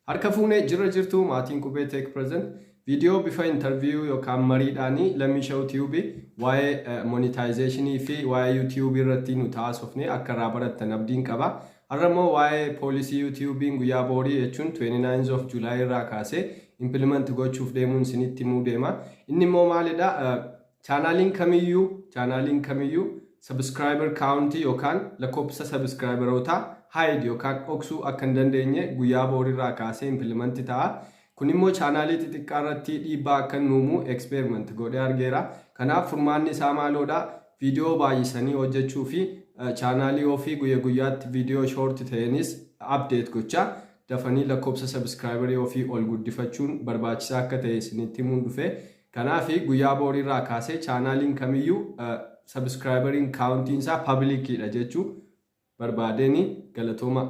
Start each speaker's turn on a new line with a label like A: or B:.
A: Harka fuunee jirra jirtu, maatiin Qubee Tech Present. Viidiyoo bifa interview yookaan mariidhaanii Lammii Show Tube waa'ee monetization fi waa'ee YouTube irratti nu taasofne akka irraa barattan abdiin qaba. Har'a immoo waa'ee policy YouTube'n guyyaa boorii, jechuun 29 of July irraa kaasee implement gochuuf deemuun isinitti himuu deema. Inni immoo maalidha? Chaanaaliin kamiyyuu subscriber count yookaan lakkoofsa subscriberootaa hide yookaan dhoksuu akka hin dandeenye guyyaa boorirraa kaasee implement ta'a. Kun immoo chaanaalii xixiqqaa irratti dhiibbaa akka inni uumu experiment godhee argeera. Kanaaf furmaanni isaa maaloodha? Viidiyoo baay'isanii hojjechuu fi chaanaalii ofii guyya guyyaatti viidiyoo short ta'eenis update gochaa dafanii lakkoofsa subscriberii ofii ol guddifachuun barbaachisaa akka ta'e isinitti himuun dhufe. Kanaaf guyyaa boorirraa kaasee chaanaaliin kamiyyuu subscriberiin countiin isaa publiciidha jechuu barbaadeen. Galatooma.